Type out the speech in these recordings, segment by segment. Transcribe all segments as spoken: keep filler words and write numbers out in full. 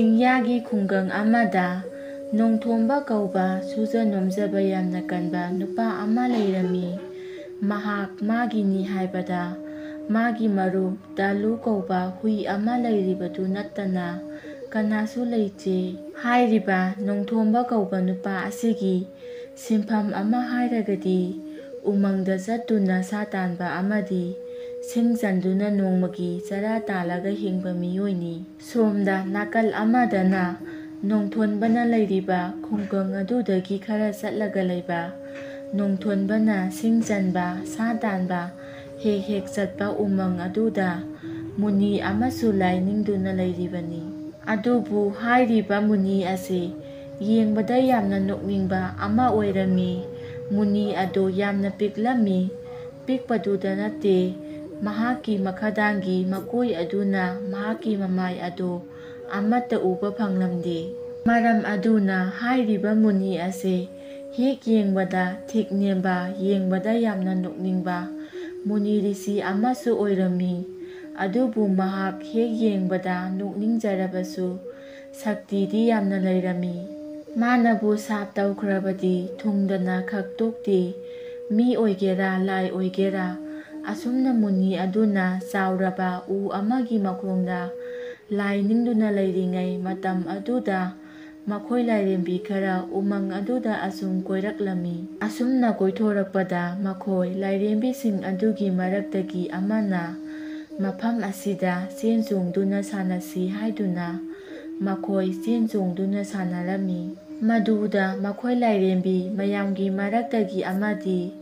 ꯆꯤꯡꯌꯥꯒꯤ ꯈꯨꯡꯒꯪ ꯑꯃꯗ ꯅꯣꯡꯊꯣꯝꯕ ꯀꯧꯕ ꯁꯨꯖ ꯅꯣꯝꯖꯕ ꯌꯥꯝꯅ ꯀꯟꯕ ꯅꯨꯄꯥ ꯑꯃ ꯂꯩꯔꯝꯃꯤ꯫ ꯃꯍꯥꯛ ꯃꯥꯒꯤꯅꯤ ꯍꯥꯏꯕꯗ ꯃꯥꯒꯤ ꯃꯔꯨꯞ ꯗꯥꯂꯨ ꯀꯧꯕ ꯍꯨꯏ ꯑꯃ ꯂꯩꯔꯤꯕꯗꯨ ꯅꯠꯇꯅ ꯀꯅꯥꯁꯨ ꯂꯩꯇꯦ꯫ ꯍꯥꯏꯔꯤꯕ ꯅꯣꯡꯊꯣꯝꯕ ꯀꯧꯕ ꯅꯨꯄꯥ ꯑꯁꯤꯒꯤ ꯁꯤꯟꯐꯝ ꯑꯃ ꯍꯥꯏꯔꯒꯗꯤ ꯎꯃꯪꯗ ꯆꯠꯇꯨꯅ ꯁꯥ ꯇꯥꯟꯕ ꯑꯃꯗꯤ ꯁꯤꯡ ꯆꯟꯗꯨꯅ ꯅꯣꯡꯃꯒꯤ ꯆꯔꯥ ꯇꯥꯜꯂꯒ ꯍꯤꯡꯕ ꯃꯤꯑꯣꯏꯅꯤ꯫ ꯁꯣꯝꯗ ꯅꯥꯀꯜ ꯑꯃꯗꯅ ꯅꯣꯡꯊꯣꯟꯕꯅ ꯂꯩꯔꯤꯕ ꯈꯨꯡꯒꯪ ꯑꯗꯨꯗꯒꯤ ꯈꯔ ꯆꯠꯂꯒ ꯂꯩꯕ ꯅꯣꯡꯊꯣꯟꯕꯅ ꯁꯤꯡ ꯆꯟꯕ, ꯁꯥ ꯇꯥꯟꯕ, ꯍꯦꯛ ꯍꯦꯛ ꯆꯠꯄ ꯎꯃꯪ ꯑꯗꯨꯗ ꯃꯨꯅꯤ ꯑꯃꯁꯨ ꯂꯥꯏ ꯅꯤꯡꯗꯨꯅ ꯂꯩꯔꯤꯕꯅꯤ꯫ ꯑꯗꯨꯕꯨ ꯍꯥꯏꯔꯤꯕ ꯃꯨꯅꯤ ꯑꯁꯤ ꯌꯦꯡꯕꯗ ꯌꯥꯝꯅ ꯅꯣꯛꯅꯤꯡꯕ ꯑꯃ ꯑꯣꯏꯔꯝꯃꯤ꯫ ꯃꯨꯅꯤ ꯑꯗꯨ ꯌꯥꯝꯅ ꯄꯤꯛꯂꯝꯃꯤ꯫ ꯄꯤꯛꯄꯗꯨꯗ ꯅꯠꯇꯦ, ꯃꯍꯥꯛꯀꯤ ꯃꯈꯥꯗꯥꯡꯒꯤ ꯃꯀꯣꯏ ꯑꯗꯨꯅ ꯃꯍꯥꯛꯀꯤ ꯃꯃꯥꯏ ꯑꯗꯨ ꯑꯃꯠꯇ ꯎꯕ ꯐꯪꯂꯝꯗꯦ꯫ ꯃꯔꯝ ꯑꯗꯨꯅ ꯍꯥꯏꯔꯤꯕ ꯃꯨꯅꯤ ꯑꯁꯤ ꯍꯦꯛ ꯌꯦꯡꯕꯗ ꯊꯤꯛ ꯅꯦꯝꯕ, ꯌꯦꯡꯕꯗ ꯌꯥꯝꯅ ꯅꯣꯛꯅꯤꯡꯕ ꯃꯨꯅꯤ ꯔꯤꯁꯤ ꯑꯃꯁꯨ ꯑꯣꯏꯔꯝꯃꯤ꯫ ꯑꯗꯨꯕꯨ ꯃꯍꯥꯛ ꯍꯦꯛ ꯌꯦꯡꯕꯗ ꯅꯣꯛꯅꯤꯡꯖꯔꯕꯁꯨ ꯁꯛꯇꯤꯗꯤ ꯌꯥꯝꯅ ꯂꯩꯔꯝꯃꯤ꯫ ꯃꯥꯅꯕꯨ ꯁꯥꯞ ꯇꯧꯈ꯭ꯔꯕꯗꯤ ꯊꯨꯡꯗꯅ ꯈꯛ ꯇꯣꯛꯇꯦ꯫ ꯃꯤ ꯑꯣꯏꯒꯦꯔꯥ, ꯂꯥꯏ ꯑꯣꯏꯒꯦꯔꯥ, ꯑꯁꯨꯝꯅ ꯃꯨꯅꯤ ꯑꯗꯨꯅ ꯆꯥꯎꯔꯕ ꯎ ꯑꯃꯒꯤ ꯃꯈꯣꯡꯗ ꯂꯥꯏ ꯅꯤꯡꯗꯨꯅ ꯂꯩꯔꯤꯉꯩ ꯃꯇꯝ ꯑꯗꯨꯗ ꯃꯈꯣꯏ ꯂꯥꯏꯔꯦꯝꯕꯤ ꯈꯔ ꯎꯃꯪ ꯑꯗꯨꯗ ꯑꯁꯨꯝ ꯀꯣꯏꯔꯛꯂꯝꯃꯤ꯫ ꯑꯁꯨꯝꯅ ꯀꯣꯏꯊꯣꯔꯛꯄꯗ ꯃꯈꯣꯏ ꯂꯥꯏꯔꯦꯝꯕꯤꯁꯤꯡ ꯑꯗꯨꯒꯤ ꯃꯔꯛꯇꯒꯤ ꯑꯃꯅ ꯃꯐꯝ ꯑꯁꯤꯗ ꯆꯦꯟ ꯆꯣꯡꯗꯨꯅ ꯁꯥꯟꯅꯁꯤ ꯍꯥꯏꯗꯨꯅ ꯃꯈꯣꯏ ꯆꯦꯟ ꯆꯣꯡꯗꯨꯅ ꯁꯥꯟꯅꯔꯝꯃꯤ꯫ ꯃꯗꯨꯗ ꯃꯈꯣꯏ ꯂꯥꯏꯔꯦꯝꯕꯤ ꯃꯌꯥꯝꯒꯤ ꯃꯔꯛꯇꯒꯤ ꯑꯃꯗꯤ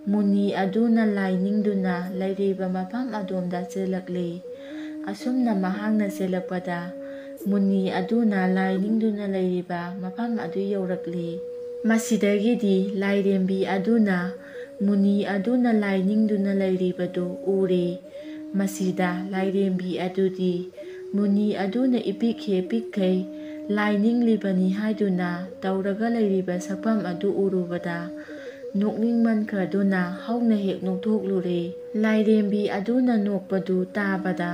ꯃꯨꯅꯤ ꯑꯗꯨꯅ ꯂꯥꯏ ꯅꯤꯡꯗꯨꯅ ꯂꯩꯔꯤꯕ ꯃꯐꯝ ꯑꯗꯣꯝꯗ ꯆꯦꯜꯂꯛꯂꯤ꯫ ꯑꯁꯨꯝꯅ ꯃꯍꯥꯛꯅ ꯆꯦꯜꯂꯛꯄꯗ ꯃꯨꯅꯤ ꯑꯗꯨꯅ ꯂꯥꯏ ꯅꯤꯡꯗꯨꯅ ꯂꯩꯔꯤꯕ ꯃꯐꯝ ꯑꯗꯨ ꯌꯧꯔꯛꯂꯤ꯫ ꯃꯁꯤꯗꯒꯤꯗꯤ ꯂꯥꯏꯔꯦꯝꯕꯤ ꯑꯗꯨꯅ ꯃꯨꯅꯤ ꯑꯗꯨꯅ ꯂꯥꯏ ꯅꯤꯡꯗꯨꯅ ꯂꯩꯔꯤꯕꯗꯨ ꯎꯔꯦ꯫ ꯃꯁꯤꯗ ꯂꯥꯏꯔꯦꯝꯕꯤ ꯑꯗꯨꯗꯤ ꯃꯨꯅꯤ ꯑꯗꯨꯅ ꯏꯄꯤꯛ ꯍꯦꯛ ꯄꯤꯛꯈꯩ ꯂꯥꯏ ꯅꯤꯡꯂꯤꯕꯅꯤ ꯍꯥꯏꯗꯨꯅ ꯇꯧꯔꯒ ꯂꯩꯔꯤꯕ ꯁꯛꯐꯝ ꯑꯗꯨ ꯎꯔꯨꯕꯗ ꯅꯣꯛꯅꯤꯡꯃꯟꯈ꯭ꯔꯗꯨꯅ ꯍꯧꯅ ꯍꯦꯛ ꯅꯣꯛꯊꯣꯛꯂꯨꯔꯦ꯫ ꯂꯥꯏꯔꯦꯝꯕꯤ ꯑꯗꯨꯅ ꯅꯣꯛꯄꯗꯨ ꯇꯥꯕꯗ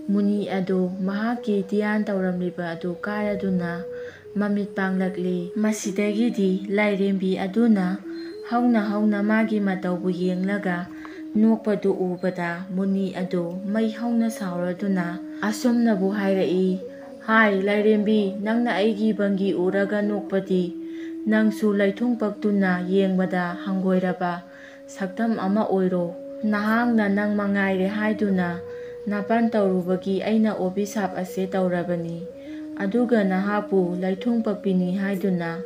ꯃꯨꯅꯤ ꯑꯗꯨ ꯃꯍꯥꯛꯀꯤ ꯙ꯭ꯌꯥꯟ ꯇꯧꯔꯝꯂꯤꯕ ꯑꯗꯨ ꯀꯥꯏꯔꯗꯨꯅ ꯃꯃꯤꯠ ꯄꯥꯡꯂꯛꯂꯤ꯫ ꯃꯁꯤꯗꯒꯤꯗꯤ ꯂꯥꯏꯔꯦꯝꯕꯤ ꯑꯗꯨꯅ ꯍꯧꯅ ꯍꯧꯅ ꯃꯥꯒꯤ ꯃꯇꯧꯕꯨ ꯌꯦꯡꯂꯒ ꯅꯣꯛꯄꯗꯨ ꯎꯕꯗ ꯃꯨꯅꯤ ꯑꯗꯨ ꯃꯩ ꯍꯧꯅ ꯁꯥꯎꯔꯗꯨꯅ ꯑꯁꯨꯝꯅꯕꯨ ꯍꯥꯏꯔꯛꯏ, "ꯍꯥꯏ ꯂꯥꯏꯔꯦꯝꯕꯤ, ꯅꯪꯅ ꯑꯩꯒꯤ ꯚꯪꯒꯤ ꯎꯔꯒ ꯅꯣꯛꯄꯗꯤ? ꯅꯪꯁꯨ ꯂꯩꯊꯨꯡ ꯄꯛꯇꯨꯅ ꯌꯦꯡꯕꯗ ꯍꯪꯒꯣꯏꯔꯕ ꯁꯛꯇꯝ ꯑꯃ ꯑꯣꯏꯔꯣ꯫ ꯅꯍꯥꯛꯅ ꯅꯪ ꯃꯉꯥꯏꯔꯦ ꯍꯥꯏꯗꯨꯅ ꯅꯥꯄꯥꯟ ꯇꯧꯔꯨꯕꯒꯤ ꯑꯩꯅ ꯑꯣꯕꯤꯁꯥꯞ ꯑꯁꯦ ꯇꯧꯔꯕꯅꯤ꯫ ꯑꯗꯨꯒ ꯅꯍꯥꯛꯄꯨ ꯂꯩꯊꯨꯡ ꯄꯛꯄꯤꯅꯤ ꯍꯥꯏꯗꯨꯅ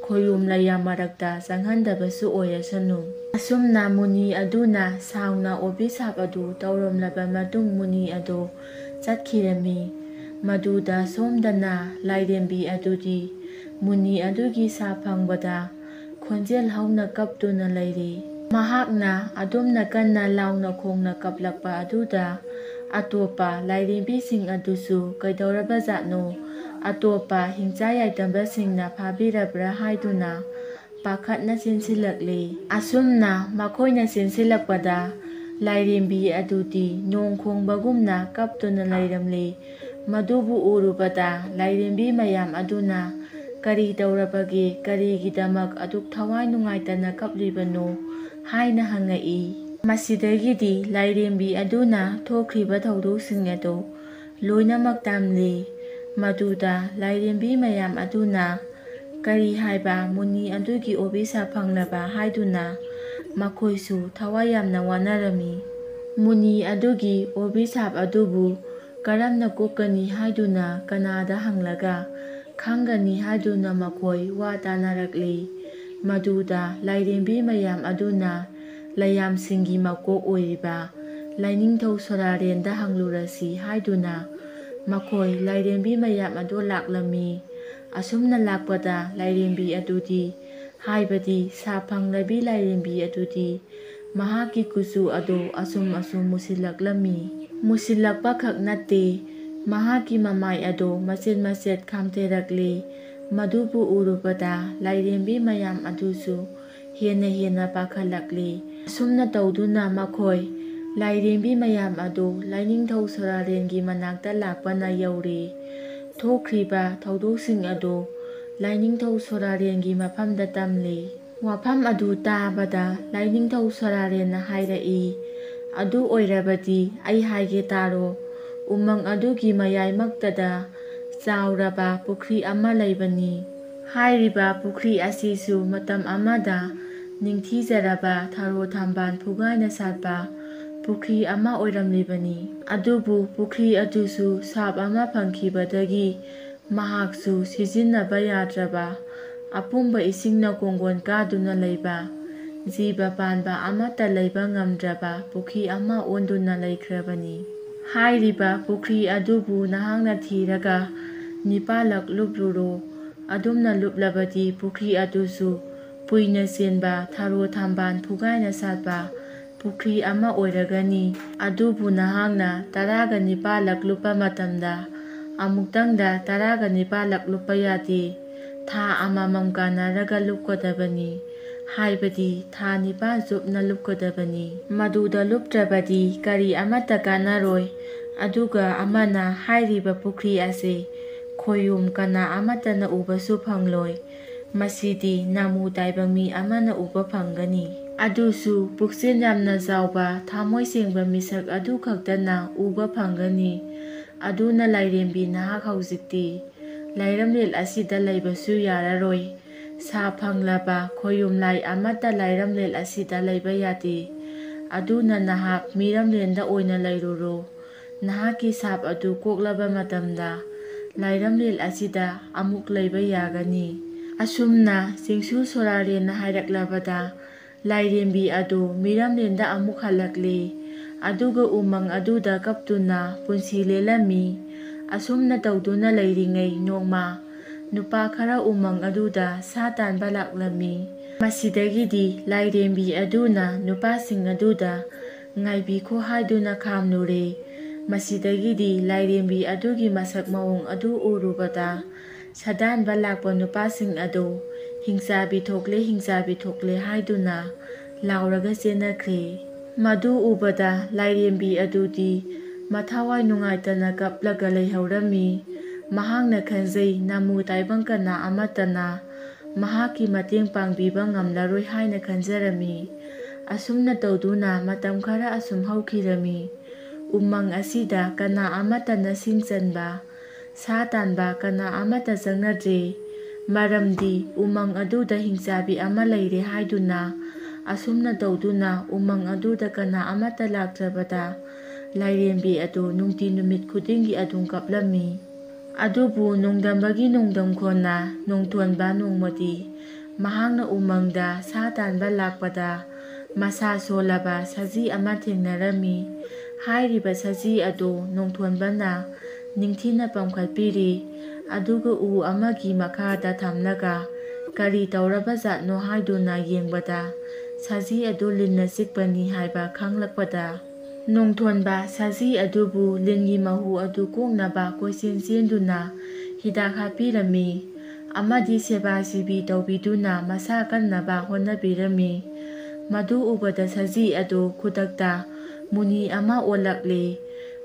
ꯈꯣꯌꯨꯝ ꯂꯩꯌꯥꯝ ꯃꯔꯛꯇ ꯆꯪꯍꯟꯗꯕꯁꯨ ꯑꯣꯏꯔꯁꯅꯨ꯫" ꯑꯁꯨꯝꯅ ꯃꯨꯅꯤ ꯑꯗꯨꯅ ꯁꯥꯎꯅ ꯑꯣꯕꯤꯁꯥꯞ ꯑꯗꯨ ꯇꯧꯔꯝꯂꯕ ꯃꯇꯨꯡ ꯃꯨꯅꯤ ꯑꯗꯨ ꯆꯠꯈꯤꯔꯝꯃꯤ꯫ ꯃꯗꯨꯗ ꯁꯣꯝꯗꯅ ꯂꯥꯏꯔꯦꯝꯕꯤ ꯑꯗꯨꯗꯤ ꯃꯨꯅꯤ ꯑꯗꯨꯒꯤ ꯁꯥ ꯐꯪꯕꯗ ꯈꯣꯟꯖꯦꯜ ꯍꯧꯅ ꯀꯞꯇꯨꯅ ꯂꯩꯔꯤ꯫ ꯃꯍꯥꯛꯅ ꯑꯗꯨꯝꯅ ꯀꯟꯅ ꯂꯥꯎꯅ ꯈꯣꯡꯅ ꯀꯞꯂꯛꯄ ꯑꯗꯨꯗ ꯑꯇꯣꯞꯄ ꯂꯥꯏꯔꯦꯝꯕꯤꯁꯤꯡ ꯑꯗꯨꯁꯨ ꯀꯩꯗꯧꯔꯕꯖꯥꯠꯅꯣ, ꯑꯇꯣꯞꯄ ꯍꯤꯡꯆꯥ ꯌꯥꯏꯇꯝꯕꯁꯤꯡꯅ ꯐꯥꯕꯤꯔꯕ꯭ꯔꯥ ꯍꯥꯏꯗꯨꯅ ꯄꯥꯈꯠꯅ ꯆꯦꯟꯁꯤꯜꯂꯛꯂꯤ꯫ ꯑꯁꯨꯝꯅ ꯃꯈꯣꯏꯅ ꯆꯦꯟꯁꯤꯜꯂꯛꯄꯗ ꯂꯥꯏꯔꯦꯝꯕꯤ ꯑꯗꯨꯗꯤ ꯅꯣꯡ ꯈꯣꯡꯕꯒꯨꯝꯅ ꯀꯞꯇꯨꯅ ꯂꯩꯔꯝꯂꯤ꯫ ꯃꯗꯨꯕꯨ ꯎꯔꯨꯕꯗ ꯂꯥꯏꯔꯦꯝꯕꯤ ꯃꯌꯥꯝ ꯑꯗꯨꯅ "ꯀꯔꯤ ꯇꯧꯔꯕꯒꯦ? ꯀꯔꯤꯒꯤꯗꯃꯛ ꯑꯗꯨꯛ ꯊꯋꯥꯏ ꯅꯨꯡꯉꯥꯏꯇꯅ ꯀꯞꯂꯤꯕꯅꯣ?" ꯍꯥꯏꯅ ꯍꯪꯉꯛꯏ꯫ ꯃꯁꯤꯗꯒꯤꯗꯤ ꯂꯥꯏꯔꯦꯝꯕꯤ ꯑꯗꯨꯅ ꯊꯣꯛꯈ꯭ꯔꯤꯕ ꯊꯧꯗꯣꯛꯁꯤꯡ ꯑꯗꯨ ꯂꯣꯏꯅꯃꯛ ꯇꯝꯂꯤ꯫ ꯃꯗꯨꯗ ꯂꯥꯏꯔꯦꯝꯕꯤ ꯃꯌꯥꯝ ꯑꯗꯨꯅ "ꯀꯔꯤ ꯍꯥꯏꯕ? ꯃꯨꯅꯤ ꯑꯗꯨꯒꯤ ꯑꯣꯕꯤꯁꯥꯞ ꯐꯪꯂꯕ?" ꯍꯥꯏꯗꯨꯅ ꯃꯈꯣꯏꯁꯨ ꯊꯋꯥꯏ ꯌꯥꯝꯅ ꯋꯥꯅꯔꯝꯃꯤ꯫ ꯃꯨꯅꯤ ꯑꯗꯨꯒꯤ ꯑꯣꯕꯤꯁꯥꯞ ꯑꯗꯨꯕꯨ ꯀꯔꯝꯅ ꯀꯣꯛꯀꯅꯤ ꯍꯥꯏꯗꯨꯅ ꯀꯅꯥꯗ ꯍꯪꯂꯒ ꯈꯪꯒꯅꯤ ꯍꯥꯏꯗꯨꯅ ꯃꯈꯣꯏ ꯋꯥ ꯇꯥꯅꯔꯛꯂꯤ꯫ ꯃꯗꯨꯗ ꯂꯥꯏꯔꯦꯝꯕꯤ ꯃꯌꯥꯝ ꯑꯗꯨꯅ ꯂꯩꯌꯥꯝꯁꯤꯡꯒꯤ ꯃꯀꯣꯛ ꯑꯣꯏꯔꯤꯕ ꯂꯥꯏꯅꯤꯡꯊꯧ ꯁꯣꯔꯥꯔꯦꯟꯗ ꯍꯪꯂꯨꯔꯁꯤ ꯍꯥꯏꯗꯨꯅ ꯃꯈꯣꯏ ꯂꯥꯏꯔꯦꯝꯕꯤ ꯃꯌꯥꯝ ꯑꯗꯨ ꯂꯥꯛꯂꯝꯃꯤ꯫ ꯑꯁꯨꯝꯅ ꯂꯥꯛꯄꯗ ꯂꯥꯏꯔꯦꯝꯕꯤ ꯑꯗꯨꯗꯤ, ꯍꯥꯏꯕꯗꯤ ꯁꯥ ꯐꯪꯂꯕꯤ ꯂꯥꯏꯔꯦꯝꯕꯤ ꯑꯗꯨꯗꯤ ꯃꯍꯥꯛꯀꯤ ꯀꯨꯆꯨ ꯑꯗꯨ ꯑꯁꯨꯝ ꯑꯁꯨꯝ ꯃꯨꯁꯤꯜꯂꯛꯂꯝꯃꯤ꯫ ꯃꯨꯁꯤꯜꯂꯛꯄ ꯈꯛ ꯅꯠꯇꯦ, ꯃꯍꯥꯛꯀꯤ ꯃꯃꯥꯏ ꯑꯗꯨ ꯃꯆꯦꯠ ꯃꯆꯦꯠ ꯈꯥꯝꯊꯔꯛꯂꯤ꯫ ꯃꯗꯨꯕꯨ ꯎꯔꯨꯕꯗ ꯂꯥꯏꯔꯦꯝꯕꯤ ꯃꯌꯥꯝ ꯑꯗꯨꯁꯨ ꯍꯦꯟꯅ ꯍꯦꯟꯅ ꯄꯥꯈꯠꯂꯛꯂꯤ꯫ ꯑꯁꯨꯝꯅ ꯇꯧꯗꯨꯅ ꯃꯈꯣꯏ ꯂꯥꯏꯔꯦꯝꯕꯤ ꯃꯌꯥꯝ ꯑꯗꯨ ꯂꯥꯏꯅꯤꯡꯊꯧ ꯁꯣꯔꯥꯔꯦꯟꯒꯤ ꯃꯅꯥꯛꯇ ꯂꯥꯛꯄꯅ ꯌꯧꯔꯦ꯫ ꯊꯣꯛꯈ꯭ꯔꯤꯕ ꯊꯧꯗꯣꯛꯁꯤꯡ ꯑꯗꯨ ꯂꯥꯏꯅꯤꯡꯊꯧ ꯁꯣꯔꯥꯔꯦꯟꯒꯤ ꯃꯐꯝꯗ ꯇꯝꯂꯦ꯫ ꯋꯥꯐꯝ ꯑꯗꯨ ꯇꯥꯕꯗ ꯂꯥꯏꯅꯤꯡꯊꯧ ꯁꯣꯔꯥꯔꯦꯟꯅ ꯍꯥꯏꯔꯛꯏ, "ꯑꯗꯨ ꯑꯣꯏꯔꯕꯗꯤ ꯑꯩ ꯍꯥꯏꯒꯦ ꯇꯥꯔꯣ꯫ ꯎꯃꯪ ꯑꯗꯨꯒꯤ ꯃꯌꯥꯏꯃꯛꯇꯗ ꯆꯥꯎꯔꯕ ꯄꯨꯈ꯭ꯔꯤ ꯑꯃ ꯂꯩꯕꯅꯤ꯫ ꯍꯥꯏꯔꯤꯕ ꯄꯨꯈ꯭ꯔꯤ ꯑꯁꯤꯁꯨ ꯃꯇꯝ ꯑꯃꯗ ꯅꯤꯡꯊꯤꯖꯔꯕ ꯊꯔꯣ ꯊꯝꯕꯥꯜ ꯐꯨꯒꯥꯏꯅ ꯁꯥꯠꯄ ꯄꯨꯈ꯭ꯔꯤ ꯑꯃ ꯑꯣꯏꯔꯝꯂꯤꯕꯅꯤ꯫ ꯑꯗꯨꯕꯨ ꯄꯨꯈ꯭ꯔꯤ ꯑꯗꯨꯁꯨ ꯁꯥꯞ ꯑꯃ ꯐꯪꯈꯤꯕꯗꯒꯤ ꯃꯍꯥꯛꯁꯨ ꯁꯤꯖꯤꯟꯅꯕ ꯌꯥꯗ꯭ꯔꯕ, ꯑꯄꯨꯝꯕ ꯏꯁꯤꯡꯅ ꯀꯣꯡꯒꯣꯟ ꯀꯥꯗꯨꯅ ꯂꯩꯕ, ꯖꯤꯕ ꯄꯥꯟꯕ ꯑꯃꯠꯇ ꯂꯩꯕ ꯉꯝꯗ꯭ꯔꯕ ꯄꯨꯈ꯭ꯔꯤ ꯑꯃ ꯑꯣꯟꯗꯨꯅ ꯂꯩꯈ꯭ꯔꯕꯅꯤ꯫ ꯍꯥꯏꯔꯤꯕ ꯄꯨꯈ꯭ꯔꯤ ꯑꯗꯨꯕꯨ ꯅꯍꯥꯛꯅ ꯊꯤꯔꯒ ꯅꯤꯄꯥꯜꯂꯛ ꯂꯨꯞꯂꯨꯔꯣ꯫ ꯑꯗꯨꯝꯅ ꯂꯨꯞꯂꯕꯗꯤ ꯄꯨꯈ꯭ꯔꯤ ꯑꯗꯨꯁꯨ ꯄꯨꯏꯅ ꯆꯦꯟꯕ ꯊꯔꯣ ꯊꯝꯕꯥꯜ ꯐꯨꯒꯥꯏꯅ ꯁꯥꯠꯄ ꯄꯨꯈ꯭ꯔꯤ ꯑꯃ ꯑꯣꯏꯔꯒꯅꯤ꯫ ꯑꯗꯨꯕꯨ ꯅꯍꯥꯛꯅ ꯇꯔꯥꯒ ꯅꯤꯄꯥꯜꯂꯛ ꯂꯨꯞꯄ ꯃꯇꯝꯗ ꯑꯃꯨꯛꯇꯪꯗ ꯇꯔꯥꯒ ꯅꯤꯄꯥꯜꯂꯛ ꯂꯨꯞꯄ ꯌꯥꯗꯦ꯫ ꯊꯥ ꯑꯃꯃꯝ ꯀꯥꯟꯅꯔꯒ ꯂꯨꯞꯀꯗꯕꯅꯤ, ꯍꯥꯏꯕꯗꯤ ꯊꯥ ꯅꯤꯄꯥꯜ ꯆꯨꯞꯅ ꯂꯨꯞꯀꯗꯕꯅꯤ꯫ ꯃꯗꯨꯗ ꯂꯨꯞꯇ꯭ꯔꯕꯗꯤ ꯀꯔꯤ ꯑꯃꯠꯇ ꯀꯥꯟꯅꯔꯣꯏ꯫ ꯑꯗꯨꯒ ꯑꯃꯅ ꯍꯥꯏꯔꯤꯕ ꯄꯨꯈ꯭ꯔꯤ ꯑꯁꯤ ꯈꯣꯌꯨꯝ ꯀꯅꯥ ꯑꯃꯠꯇꯅ ꯎꯕꯁꯨ ꯐꯪꯂꯣꯏ꯫ ꯃꯁꯤꯗꯤ ꯅꯥꯃꯨ ꯇꯥꯏꯕ ꯃꯤ ꯑꯃꯅ ꯎꯕ ꯐꯪꯒꯅꯤ꯫ ꯑꯗꯨꯁꯨ ꯄꯨꯛꯆꯦꯜ ꯌꯥꯝꯅ ꯆꯥꯎꯕ, ꯊꯃꯣꯏ ꯁꯦꯡꯕ ꯃꯤꯁꯛ ꯑꯗꯨ ꯈꯛꯇꯅ ꯎꯕ ꯐꯪꯒꯅꯤ꯫ ꯑꯗꯨꯅ ꯂꯥꯏꯔꯦꯝꯕꯤ ꯅꯍꯥꯛ ꯍꯧꯖꯤꯛꯇꯤ ꯂꯥꯏꯔꯝꯂꯦꯟ ꯑꯁꯤꯗ ꯂꯩꯕꯁꯨ ꯌꯥꯔꯔꯣꯏ꯫ ꯁꯥ ꯐꯪꯂꯕ ꯈꯣꯌꯨꯝ ꯂꯥꯏ ꯑꯃꯠꯇ ꯂꯥꯏꯔꯝꯂꯦꯟ ꯑꯁꯤꯗ ꯂꯩꯕ ꯌꯥꯗꯦ꯫ ꯑꯗꯨꯅ ꯅꯍꯥꯛ ꯃꯤꯔꯝꯂꯦꯟꯗ ꯑꯣꯏꯅ ꯂꯩꯔꯨꯔꯣ꯫ ꯅꯍꯥꯛꯀꯤ ꯁꯥꯞ ꯑꯗꯨ ꯀꯣꯛꯂꯕ ꯃꯇꯝꯗ ꯂꯥꯏꯔꯝꯂꯦꯟ ꯑꯁꯤꯗ ꯑꯃꯨꯛ ꯂꯩꯕ ꯌꯥꯒꯅꯤ꯫" ꯑꯁꯨꯝꯅ ꯆꯤꯡꯁꯨ ꯁꯣꯔꯥꯔꯦꯟꯅ ꯍꯥꯏꯔꯛꯂꯕꯗ ꯂꯥꯏꯔꯦꯝꯕꯤ ꯑꯗꯨ ꯃꯤꯔꯝꯂꯦꯟꯗ ꯑꯃꯨꯛ ꯍꯜꯂꯛꯂꯤ꯫ ꯑꯗꯨꯒ ꯎꯃꯪ ꯑꯗꯨꯗ ꯀꯞꯇꯨꯅ ꯄꯨꯟꯁꯤ ꯂꯦꯜꯂꯝꯃꯤ꯫ ꯑꯁꯨꯝꯅ ꯇꯧꯗꯨꯅ ꯂꯩꯔꯤꯉꯩ ꯅꯣꯡꯃ ꯅꯨꯄꯥ ꯈꯔ ꯎꯃꯪ ꯑꯗꯨꯗ ꯁꯥ ꯇꯥꯟꯕ ꯂꯥꯛꯂꯝꯃꯤ꯫ ꯃꯁꯤꯗꯒꯤꯗꯤ ꯂꯥꯏꯔꯦꯝꯕꯤ ꯑꯗꯨꯅ ꯅꯨꯄꯥꯁꯤꯡ ꯑꯗꯨꯗ "ꯉꯥꯏꯕꯤꯈꯣ" ꯍꯥꯏꯗꯨꯅ ꯈꯥꯝꯂꯨꯔꯦ꯫ ꯃꯁꯤꯗꯒꯤꯗꯤ ꯂꯥꯏꯔꯦꯝꯕꯤ ꯑꯗꯨꯒꯤ ꯃꯁꯛ ꯃꯑꯣꯡ ꯑꯗꯨ ꯎꯔꯨꯕꯗ ꯁꯥꯗꯥꯟꯕ ꯂꯥꯛꯄ ꯅꯨꯄꯥꯁꯤꯡ ꯑꯗꯨ "ꯍꯤꯡꯆꯥꯕꯤ ꯊꯣꯛꯂꯦ, ꯍꯤꯡꯆꯥꯕꯤ ꯊꯣꯛꯂꯦ" ꯍꯥꯏꯗꯨꯅ ꯂꯥꯎꯔꯒ ꯆꯦꯟꯅꯈ꯭ꯔꯦ꯫ ꯃꯗꯨ ꯎꯕꯗ ꯂꯥꯏꯔꯦꯝꯕꯤ ꯑꯗꯨꯗꯤ ꯃꯊꯋꯥꯏ ꯅꯨꯡꯉꯥꯏꯇꯅ ꯀꯞꯂꯒ ꯂꯩꯍꯧꯔꯝꯃꯤ꯫ ꯃꯍꯥꯛꯅ ꯈꯟꯖꯩ, ꯅꯥꯃꯨ ꯇꯥꯏꯕꯪ ꯀꯅꯥ ꯑꯃꯠꯇꯅ ꯃꯍꯥꯛꯀꯤ ꯃꯇꯦꯡ ꯄꯥꯡꯕꯤꯕ ꯉꯝꯂꯔꯣꯏ ꯍꯥꯏꯅ ꯈꯟꯖꯔꯝꯃꯤ꯫ ꯑꯁꯨꯝꯅ ꯇꯧꯗꯨꯅ ꯃꯇꯝ ꯈꯔ ꯑꯁꯨꯝ ꯍꯧꯈꯤꯔꯝꯃꯤ꯫ ꯎꯃꯪ ꯑꯁꯤꯗ ꯀꯅꯥ ꯑꯃꯠꯇꯅ ꯁꯤꯡ ꯆꯟꯕ, ꯁꯥ ꯇꯥꯟꯕ ꯀꯅꯥ ꯑꯃꯠꯇ ꯆꯪꯅꯗ꯭ꯔꯦ꯫ ꯃꯔꯝꯗꯤ ꯎꯃꯪ ꯑꯗꯨꯗ ꯍꯤꯡꯆꯥꯕꯤ ꯑꯃ ꯂꯩꯔꯦ ꯍꯥꯏꯗꯨꯅ, ꯑꯁꯨꯝꯅ ꯇꯧꯗꯨꯅ ꯎꯃꯪ ꯑꯗꯨꯗ ꯀꯅꯥ ꯑꯃꯠꯇ ꯂꯥꯛꯇ꯭ꯔꯕꯗ, ꯂꯥꯏꯔꯦꯝꯕꯤ ꯑꯗꯨ ꯅꯨꯡꯇꯤ ꯅꯨꯃꯤꯠ ꯈꯨꯗꯤꯡꯒꯤ ꯑꯗꯨꯝ ꯀꯞꯂꯝꯃꯤ꯫ ꯑꯗꯨꯕꯨ ꯅꯣꯡꯗꯝꯕꯒꯤ ꯅꯣꯡꯗꯝꯈꯣꯟꯅ ꯅꯣꯡꯊꯣꯟꯕ ꯅꯣꯡꯃꯗꯤ ꯃꯍꯥꯛꯅ ꯎꯃꯪꯗ ꯁꯥ ꯇꯥꯟꯕ ꯂꯥꯛꯄꯗ ꯃꯁꯥ ꯁꯣꯜꯂꯕ ꯁꯖꯤ ꯑꯃ ꯊꯦꯡꯅꯔꯝꯃꯤ꯫ ꯍꯥꯏꯔꯤꯕ ꯁꯖꯤ ꯑꯗꯨ ꯅꯣꯡꯊꯣꯟꯕꯅ ꯅꯤꯡꯊꯤꯅ ꯄꯝꯈꯠꯄꯤꯔꯤ꯫ ꯑꯗꯨꯒ ꯎ ꯑꯃꯒꯤ ꯃꯈꯥꯗ ꯊꯝꯂꯒ ꯀꯔꯤ ꯇꯧꯔꯕ ꯖꯥꯠꯅꯣ ꯍꯥꯏꯗꯨꯅ ꯌꯦꯡꯕꯗ ꯁꯖꯤ ꯑꯗꯨ ꯂꯤꯟꯅ ꯆꯤꯛꯄꯅꯤ ꯍꯥꯏꯕ ꯈꯪꯂꯛꯄꯗ, ꯅꯣꯡꯊꯣꯟꯕ ꯁꯖꯤ ꯑꯗꯨꯕꯨ ꯂꯤꯟꯒꯤ ꯃꯍꯨ ꯑꯗꯨ ꯀꯣꯛꯅꯕ ꯀꯣꯏꯆꯦꯟ ꯆꯦꯟꯗꯨꯅ ꯍꯤꯗꯥꯛ ꯍꯥꯞꯄꯤꯔꯝꯃꯤ꯫ ꯑꯃꯗꯤ ꯁꯦꯕꯥ ꯁꯤꯕꯤ ꯇꯧꯕꯤꯗꯨꯅ ꯃꯁꯥ ꯀꯟꯅꯕ ꯍꯣꯠꯅꯕꯤꯔꯝꯃꯤ꯫ ꯃꯗꯨ ꯎꯕꯗ ꯁꯖꯤ ꯑꯗꯨ ꯈꯨꯗꯛꯇ ꯃꯨꯅꯤ ꯑꯃ ꯑꯣꯜꯂꯛꯂꯦ꯫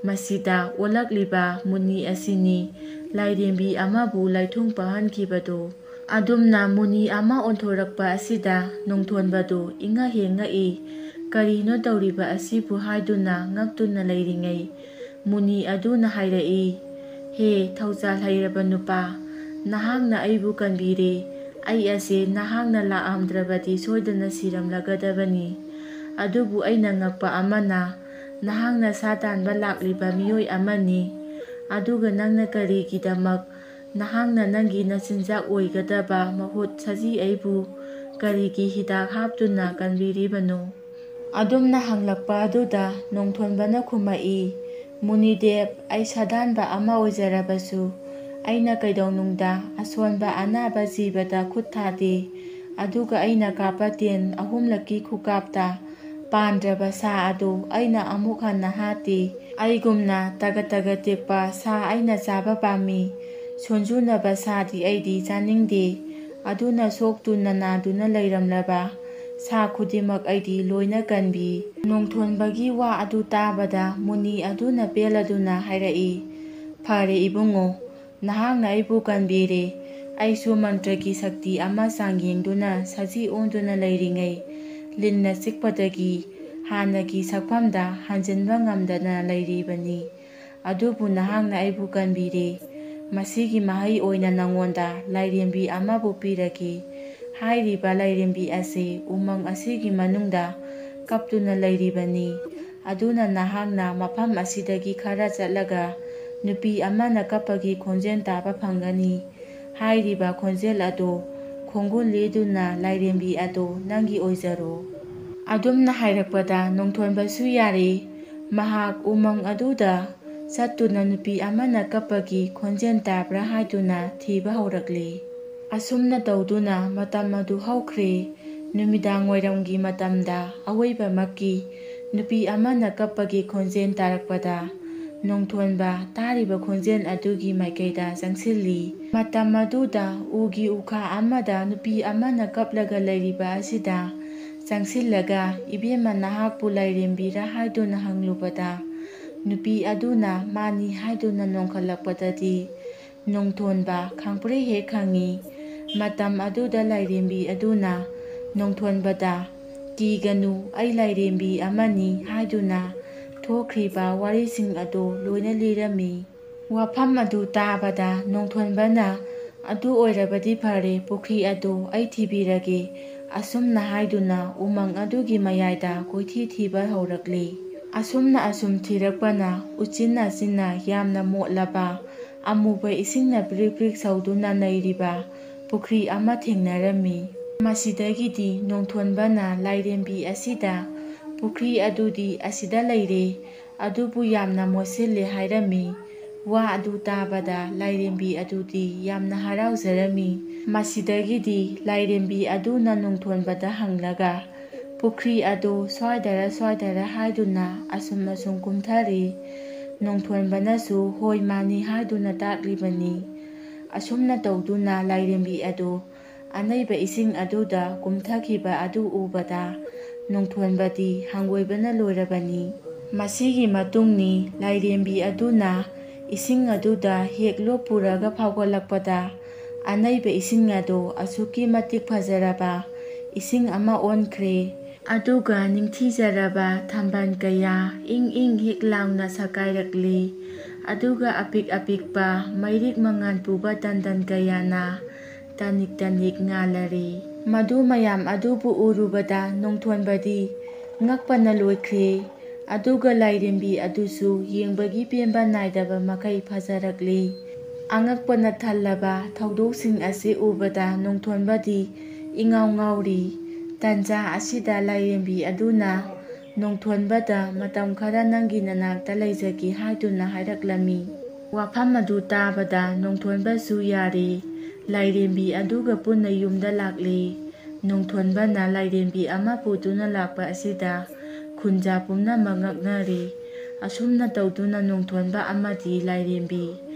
ꯃꯁꯤꯗ ꯑꯣꯜꯂꯛꯂꯤꯕ ꯃꯨꯅꯤ ꯑꯁꯤꯅꯤ ꯂꯥꯏꯔꯦꯝꯕꯤ ꯑꯃꯕꯨ ꯂꯥꯏꯊꯨꯡ ꯄꯥꯍꯟꯈꯤꯕꯗꯨ꯫ ꯑꯗꯨꯝꯅ ꯃꯨꯅꯤ ꯑꯃ ꯑꯣꯟꯊꯣꯔꯛꯄ ꯑꯁꯤꯗ ꯅꯣꯡꯊꯣꯟꯕꯗꯨ ꯏꯉꯛ ꯍꯦꯛ ꯉꯛꯏ꯫ "ꯀꯔꯤꯅꯣ ꯇꯧꯔꯤꯕ ꯑꯁꯤꯕꯨ?" ꯍꯥꯏꯗꯨꯅ ꯉꯛꯇꯨꯅ ꯂꯩꯔꯤꯉꯩ, ꯃꯨꯅꯤ ꯑꯗꯨꯅ ꯍꯥꯏꯔꯛꯏ, "ꯍꯦ ꯊꯧꯖꯥꯜ ꯍꯩꯔꯕ ꯅꯨꯄꯥ, ꯅꯍꯥꯛꯅ ꯑꯩꯕꯨ ꯀꯟꯕꯤꯔꯦ꯫ ꯑꯩ ꯑꯁꯤ ꯅꯍꯥꯛꯅ ꯂꯥꯛꯑꯝꯗ꯭ꯔꯕꯗꯤ ꯁꯣꯏꯗꯅ ꯁꯤꯔꯝꯂꯒꯗꯕꯅꯤ꯫ ꯑꯗꯨꯕꯨ ꯑꯩꯅ ꯉꯛꯄ ꯑꯃꯅ, ꯅꯍꯥꯛꯅ ꯁꯥ ꯇꯥꯟꯕ ꯂꯥꯛꯂꯤꯕ ꯃꯤꯑꯣꯏ ꯑꯃꯅꯤ, ꯑꯗꯨꯒ ꯅꯪꯅ ꯀꯔꯤꯒꯤꯗꯃꯛ ꯅꯍꯥꯛꯅ ꯅꯪꯒꯤ ꯅꯆꯤꯟꯖꯥꯛ ꯑꯣꯏꯒꯗꯕ ꯃꯍꯨꯠ ꯁꯖꯤ ꯑꯩꯕꯨ ꯀꯔꯤꯒꯤ ꯍꯤꯗꯥꯛ ꯍꯥꯞꯇꯨꯅ ꯀꯟꯕꯤꯔꯤꯕꯅꯣ?" ꯑꯗꯨꯝꯅ ꯍꯪꯂꯛꯄ ꯑꯗꯨꯗ ꯅꯣꯡꯊꯣꯟꯕꯅ ꯈꯨꯝꯃꯛꯏ, "ꯃꯨꯅꯤꯗꯦꯕ, ꯑꯩ ꯁꯥꯗꯥꯟꯕ ꯑꯃ ꯑꯣꯏꯖꯔꯕꯁꯨ, ꯑꯩꯅ ꯀꯩꯗꯧꯅꯨꯡꯗ ꯑꯁꯣꯟꯕ ꯑꯅꯥꯕ ꯖꯤꯕꯗ ꯈꯨꯠ ꯊꯥꯗꯦ꯫ ꯑꯗꯨꯒ ꯑꯩꯅ ꯀꯥꯞꯄ ꯇꯦꯟ ꯑꯍꯨꯝꯂꯛꯀꯤ ꯈꯨꯀꯥꯞꯇ ꯄꯥꯟꯗ꯭ꯔꯕ ꯁꯥ ꯑꯗꯨ ꯑꯩꯅ ꯑꯃꯨꯛ ꯍꯟꯅ ꯍꯥꯠꯇꯦ꯫ ꯑꯩꯒꯨꯝꯅ ꯇꯒꯠ ꯇꯒꯠ ꯇꯦꯛꯄ ꯁꯥ ꯑꯩꯅ ꯆꯥꯕ ꯄꯥꯝꯃꯤ꯫ ꯁꯣꯟꯖꯨꯅꯕ ꯁꯥꯗꯤ ꯑꯩꯗꯤ ꯆꯥꯅꯤꯡꯗꯦ꯫ ꯑꯗꯨꯅ ꯁꯣꯛꯇꯨꯅ ꯅꯥꯗꯨꯅ ꯂꯩꯔꯝꯂꯕ ꯁꯥ ꯈꯨꯗꯤꯡꯃꯛ ꯑꯩꯗꯤ ꯂꯣꯏꯅ ꯀꯟꯕꯤ꯫ ꯅꯣꯡꯊꯣꯟꯕꯒꯤ ꯋꯥ ꯑꯗꯨ ꯇꯥꯕꯗ ꯃꯨꯅꯤ ꯑꯗꯨꯅ ꯄꯦꯜꯂꯗꯨꯅ ꯍꯥꯏꯔꯛꯏ, "ꯐꯔꯦ ꯏꯕꯨꯡꯉꯣ, ꯅꯍꯥꯛꯅ ꯑꯩꯕꯨ ꯀꯟꯕꯤꯔꯦ꯫ ꯑꯩꯁꯨ ꯃꯟꯇ꯭ꯔꯒꯤ ꯁꯛꯇꯤ ꯑꯃ ꯆꯥꯡꯌꯦꯡꯗꯨꯅ ꯁꯖꯤ ꯑꯣꯟꯗꯨꯅ ꯂꯩꯔꯤꯉꯩ ꯂꯤꯟꯅ ꯆꯤꯛꯄꯗꯒꯤ ꯍꯥꯟꯅꯒꯤ ꯁꯛꯐꯝꯗ ꯍꯟꯖꯤꯟꯕ ꯉꯝꯗꯅ ꯂꯩꯔꯤꯕꯅꯤ꯫ ꯑꯗꯨꯕꯨ ꯅꯍꯥꯛꯅ ꯑꯩꯕꯨ ꯀꯟꯕꯤꯔꯦ꯫ ꯃꯁꯤꯒꯤ ꯃꯍꯩ ꯑꯣꯏꯅ ꯅꯉꯣꯟꯗ ꯂꯥꯏꯔꯦꯝꯕꯤ ꯑꯃꯕꯨ ꯄꯤꯔꯒꯦ꯫ ꯍꯥꯏꯔꯤꯕ ꯂꯥꯏꯔꯦꯝꯕꯤ ꯑꯁꯤ ꯎꯃꯪ ꯑꯁꯤꯒꯤ ꯃꯅꯨꯡꯗ ꯀꯞꯇꯨꯅ ꯂꯩꯔꯤꯕꯅꯤ꯫ ꯑꯗꯨꯅ ꯅꯍꯥꯛꯅ ꯃꯐꯝ ꯑꯁꯤꯗꯒꯤ ꯈꯔ ꯆꯠꯂꯒ ꯅꯨꯄꯤ ꯑꯃꯅ ꯀꯞꯄꯒꯤ ꯈꯣꯟꯖꯦꯜ ꯇꯥꯕ ꯐꯪꯒꯅꯤ꯫ ꯍꯥꯏꯔꯤꯕ ꯈꯣꯟꯖꯦꯜ ꯑꯗꯨ ꯈꯣꯡꯒꯨꯜ ꯂꯤꯗꯨꯅ ꯂꯥꯏꯔꯦꯝꯕꯤ ꯑꯗꯨ ꯅꯪꯒꯤ ꯑꯣꯏꯖꯔꯣ꯫" ꯑꯗꯨꯝꯅ ꯍꯥꯏꯔꯛꯄꯗ ꯅꯣꯡꯊꯣꯟꯕꯁꯨ ꯌꯥꯔꯦ꯫ ꯃꯍꯥꯛ ꯎꯃꯪ ꯑꯗꯨꯗ ꯆꯠꯇꯨꯅ ꯅꯨꯄꯤ ꯑꯃꯅ ꯀꯞꯄꯒꯤ ꯈꯣꯟꯖꯦꯜ ꯇꯥꯕ꯭ꯔꯥ ꯍꯥꯏꯗꯨꯅ ꯊꯤꯕ ꯍꯧꯔꯛꯂꯤ꯫ ꯑꯁꯨꯝꯅ ꯇꯧꯗꯨꯅ ꯃꯇꯝ ꯑꯗꯨ ꯍꯧꯈ꯭ꯔꯦ꯫ ꯅꯨꯃꯤꯗꯥꯡ ꯋꯥꯏꯔꯝꯒꯤ ꯃꯇꯝꯗ ꯑꯋꯣꯏꯕꯃꯛꯀꯤ ꯅꯨꯄꯤ ꯑꯃꯅ ꯀꯞꯄꯒꯤ ꯈꯣꯟꯖꯦꯜ ꯇꯥꯔꯛꯄꯗ ꯅꯣꯡꯊꯣꯟꯕ ꯇꯥꯔꯤꯕ ꯈꯣꯟꯖꯦꯜ ꯑꯗꯨꯒꯤ ꯃꯥꯏꯀꯩꯗ ꯆꯪꯁꯤꯜꯂꯤ꯫ ꯃꯇꯝ ꯑꯗꯨꯗ ꯎꯒꯤ ꯎꯈꯥ ꯑꯃꯗ ꯅꯨꯄꯤ ꯑꯃꯅ ꯀꯞꯂꯒ ꯂꯩꯔꯤꯕ ꯑꯁꯤꯗ ꯆꯪꯁꯤꯜꯂꯒ, "ꯏꯕꯦꯝꯃ, ꯅꯍꯥꯛꯄꯨ ꯂꯥꯏꯔꯦꯝꯕꯤꯔꯥ?" ꯍꯥꯏꯗꯨꯅ ꯍꯪꯂꯨꯕꯗ, ꯅꯨꯄꯤ ꯑꯗꯨꯅ "ꯃꯥꯅꯤ" ꯍꯥꯏꯗꯨꯅ ꯅꯣꯡꯈꯠꯂꯛꯄꯗꯗꯤ, ꯅꯣꯡꯊꯣꯟꯕ ꯈꯪꯄ꯭ꯔꯦꯛ ꯍꯦꯛ ꯈꯪꯉꯤ꯫ ꯃꯇꯝ ꯑꯗꯨꯗ ꯂꯥꯏꯔꯦꯝꯕꯤ ꯑꯗꯨꯅ ꯅꯣꯡꯊꯣꯟꯕꯗ, "ꯀꯤꯒꯅꯨ, ꯑꯩ ꯂꯥꯏꯔꯦꯝꯕꯤ ꯑꯃꯅꯤ" ꯍꯥꯏꯗꯨꯅ ꯊꯣꯛꯈ꯭ꯔꯤꯕ ꯋꯥꯔꯤꯁꯤꯡ ꯑꯗꯨ ꯂꯣꯏꯅ ꯂꯤꯔꯝꯃꯤ꯫ ꯋꯥꯐꯝ ꯑꯗꯨ ꯇꯥꯕꯗ ꯅꯣꯡꯊꯣꯟꯕꯅ, "ꯑꯗꯨ ꯑꯣꯏꯔꯕꯗꯤ ꯐꯔꯦ, ꯄꯨꯈ꯭ꯔꯤ ꯑꯗꯨ ꯑꯩ ꯊꯤꯕꯤꯔꯒꯦ"꯫ ꯑꯁꯨꯝꯅ ꯍꯥꯏꯗꯨꯅ ꯎꯃꯪ ꯑꯗꯨꯒꯤ ꯃꯌꯥꯏꯗ ꯀꯣꯏꯊꯤ ꯊꯤꯕ ꯍꯧꯔꯛꯂꯤ꯫ ꯑꯁꯨꯝꯅ ꯑꯁꯨꯝ ꯊꯤꯔꯛꯄꯅ ꯎꯆꯤꯟ ꯅꯥꯆꯤꯟꯅ ꯌꯥꯝꯅ ꯃꯣꯠꯂꯕ, ꯑꯃꯨꯕ ꯏꯁꯤꯡꯅ ꯄ꯭ꯔꯤꯛ ꯄ꯭ꯔꯤꯛ ꯁꯧꯗꯨꯅ ꯅꯩꯔꯤꯕ ꯄꯨꯈ꯭ꯔꯤ ꯑꯃ ꯊꯦꯡꯅꯔꯝꯃꯤ꯫ ꯃꯁꯤꯗꯒꯤꯗꯤ ꯅꯣꯡꯊꯣꯟꯕꯅ ꯂꯥꯏꯔꯦꯝꯕꯤ ꯑꯁꯤꯗ, "ꯄꯨꯈ꯭ꯔꯤ ꯑꯗꯨꯗꯤ ꯑꯁꯤꯗ ꯂꯩꯔꯦ, ꯑꯗꯨꯕꯨ ꯌꯥꯝꯅ ꯃꯣꯠꯁꯤꯜꯂꯦ" ꯍꯥꯏꯔꯝꯃꯤ꯫ ꯋꯥ ꯑꯗꯨ ꯇꯥꯕꯗ ꯂꯥꯏꯔꯦꯝꯕꯤ ꯑꯗꯨꯗꯤ ꯌꯥꯝꯅ ꯍꯔꯥꯎꯖꯔꯝꯃꯤ꯫ ꯃꯁꯤꯗꯒꯤꯗꯤ ꯂꯥꯏꯔꯦꯝꯕꯤ ꯑꯗꯨꯅ ꯅꯣꯡꯊꯣꯟꯕꯗ ꯍꯪꯂꯒ, ꯄꯨꯈ꯭ꯔꯤ ꯑꯗꯨ ꯁ꯭ꯋꯥꯏꯗꯔ ꯁ꯭ꯋꯥꯏꯗꯔ ꯍꯥꯏꯗꯨꯅ ꯑꯁꯨꯝ ꯑꯁꯨꯝ ꯀꯨꯝꯊꯔꯤ꯫ ꯅꯣꯡꯊꯣꯟꯕꯅꯁꯨ "ꯍꯣꯏ, ꯃꯥꯅꯤ" ꯍꯥꯏꯗꯨꯅ ꯇꯥꯛꯂꯤꯕꯅꯤ꯫ ꯑꯁꯨꯝꯅ ꯇꯧꯗꯨꯅ ꯂꯥꯏꯔꯦꯝꯕꯤ ꯑꯗꯨ ꯑꯅꯩꯕ ꯏꯁꯤꯡ ꯑꯗꯨꯗ ꯀꯨꯝꯊꯈꯤꯕ ꯑꯗꯨ ꯎꯕꯗ ꯅꯣꯡꯊꯣꯟꯕꯗꯤ ꯍꯪꯒꯣꯏꯕꯅ ꯂꯣꯏꯔꯕꯅꯤ꯫ ꯃꯁꯤꯒꯤ ꯃꯇꯨꯡꯅꯤ ꯂꯥꯏꯔꯦꯝꯕꯤ ꯑꯗꯨꯅ ꯏꯁꯤꯡ ꯑꯗꯨꯗ ꯍꯦꯛ ꯂꯣꯞꯄꯨꯔꯒ ꯐꯥꯎꯒꯠꯂꯛꯄꯗ ꯑꯅꯩꯕ ꯏꯁꯤꯡ ꯑꯗꯨ ꯑꯁꯨꯛꯀꯤ ꯃꯇꯤꯛ ꯐꯖꯔꯕ ꯏꯁꯤꯡ ꯑꯃ ꯑꯣꯟꯈ꯭ꯔꯦ꯫ ꯑꯗꯨꯒ ꯅꯤꯡꯊꯤꯖꯔꯕ ꯊꯝꯕꯥꯜ ꯀꯌꯥ ꯏꯪ ꯏꯪ ꯍꯤꯛ ꯂꯥꯎꯅ ꯁꯀꯥꯏꯔꯛꯂꯤ꯫ ꯑꯗꯨꯒ ꯑꯄꯤꯛ ꯑꯄꯤꯛꯄ ꯃꯩꯔꯤꯛ ꯃꯉꯥꯜ ꯄꯨꯕ ꯇꯟꯗꯟ ꯀꯌꯥꯅ ꯇꯅꯤꯛ ꯇꯅꯤꯛ ꯉꯥꯜꯂꯔꯤ꯫ ꯃꯗꯨ ꯃꯌꯥꯝ ꯑꯗꯨꯕꯨ ꯎꯔꯨꯕꯗ ꯅꯣꯡꯊꯣꯟꯕꯗꯤ ꯉꯛꯄꯅ ꯂꯣꯏꯈ꯭ꯔꯦ꯫ ꯑꯗꯨꯒ ꯂꯥꯏꯔꯦꯝꯕꯤ ꯑꯗꯨꯁꯨ ꯌꯦꯡꯕꯒꯤ ꯄꯦꯟꯕ ꯅꯥꯏꯗꯕ ꯃꯈꯩ ꯐꯖꯔꯛꯂꯤ꯫ ꯑꯉꯛꯄꯅ ꯊꯜꯂꯕ ꯊꯧꯗꯣꯛꯁꯤꯡ ꯑꯁꯤ ꯎꯕꯗ ꯅꯣꯡꯊꯣꯟꯕꯗꯤ ꯏꯉꯥꯎ ꯉꯥꯎꯔꯤ꯫ ꯇꯟꯖꯥ ꯑꯁꯤꯗ ꯂꯥꯏꯔꯦꯝꯕꯤ ꯑꯗꯨꯅ ꯅꯣꯡꯊꯣꯟꯕꯗ "ꯃꯇꯝ ꯈꯔ ꯅꯪꯒꯤ ꯅꯅꯥꯛꯇ ꯂꯩꯖꯒꯦ" ꯍꯥꯏꯗꯨꯅ ꯍꯥꯏꯔꯛꯂꯝꯃꯤ꯫ ꯋꯥꯐꯝ ꯑꯗꯨ ꯇꯥꯕꯗ ꯅꯣꯡꯊꯣꯟꯕꯁꯨ ꯌꯥꯔꯦ꯫ ꯂꯥꯏꯔꯦꯝꯕꯤ ꯑꯗꯨꯒ ꯄꯨꯟꯅ ꯌꯨꯝꯗ ꯂꯥꯛꯂꯦ꯫ ꯅꯣꯡꯊꯣꯟꯕꯅ ꯂꯥꯏꯔꯦꯝꯕꯤ ꯑꯃ ꯄꯨꯗꯨꯅ ꯂꯥꯛꯄ ꯑꯁꯤꯗ ꯈꯨꯟꯖꯥ ꯄꯨꯝꯅꯃꯛ ꯉꯛꯅꯔꯦ꯫ ꯑꯁꯨꯝꯅ ꯇꯧꯗꯨꯅ ꯅꯣꯡꯊꯣꯟꯕ ꯑꯃꯗꯤ ꯂꯥꯏꯔꯦꯝꯕꯤ